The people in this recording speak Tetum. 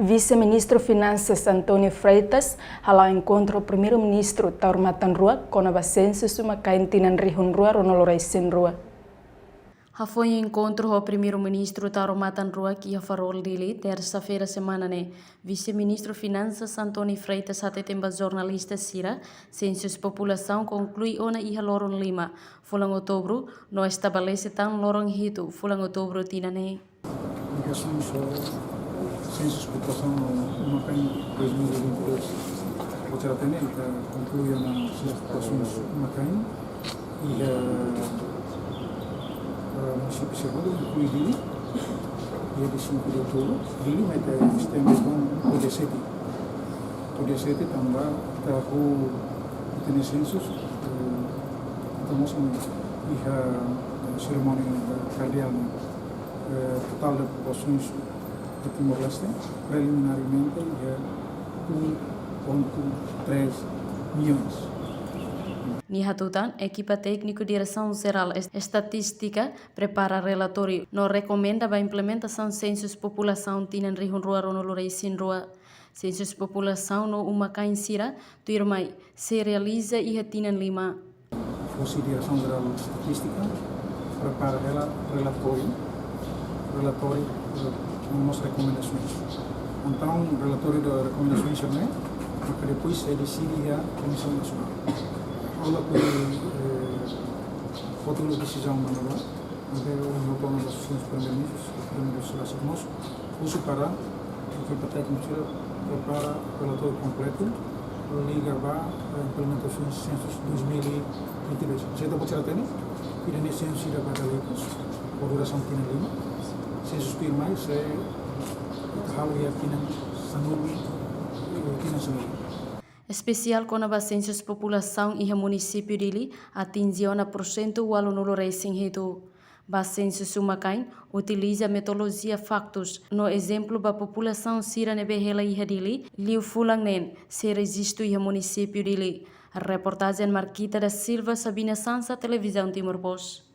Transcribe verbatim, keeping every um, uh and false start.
Vise-Ministru Finansas António Freitas hala'o enkontru ho Primeiru-Ministru Taur Matan Ruak kona-ba sensus uma-kain tinan rihun rua ruanulu-resin-rua. Hafoin enkontru ho Primeiru-Ministru Taur Matan Ruak iha Farol, Dili, tersa-feira semana ne'e, Vise-Ministru Finansas António Freitas hateten ba jornalista sira, sensus populasaun konklui ona iha loron lima, fulan Outubru, no estabelese tan loron hitu, fulan Outubru tinan ne'e. Em relação ao censo de população uma-kain dois mil e vinte e dois, o Tratene, que conclui a censo de população uma-kain, e, eh, eh, município segundo, inclui Dili, dia de cinco de outubro, Dili, mas tem, tem com o dia sete. O dia sete também, tá com o censo, eh, estamos em, e a cerimónia cardeal, eh, total de populações de Timor-Leste, preliminarmente, é um ponto três milhões. Nia hatutan, ekipa tékniku Diresaun Jerál Es-, Estatístika prepara relatóriu no rekomenda ba implementasaun sensus populasaun tinan rihun rua ruanulu-resin-rua. Sensus populasaun no uma-kain sira tuirmai sei realiza iha tinan lima. Fosi Diresaun Jerál Estatístika prepara rela-, relatóriu, relatóriu, eh, no mós rekomendasoens. Entaun, relatóriu de rekomendasoens ne'e, maka depois sei deside iha Komisaun Nasionál. Ola ku, eh, outro desizaun mana ba, entaun, o meu plano de assuntos primeiros, primeiros será assim, nós, curso para ekipa téknika prepara relatóriu kompletu liga ba, eh, implementasaun sensus dois mil e vinte e dois. Sei ita-boot sira hatene, ida-ne'e sensus ida ba Dalekus, ho durasaun tinan lima. Sensus tuirmai sei halo iha tinan sanulu, eh, tinan sanulu. Espesiál kona-ba sensus populasaun iha munisípiu Dili atinje ona porsentu ualunulu-resin-hitu. Ba sensus uma-kain, utiliza metodolojia faktus, no ezemplu ba populasaun sira ne'ebé hela iha Dili, liu fulan neen, sei rejistu iha munisípiu Dili. Reportajen Marquita da Silva, Sabina Sansa, Televizaun Timor Post.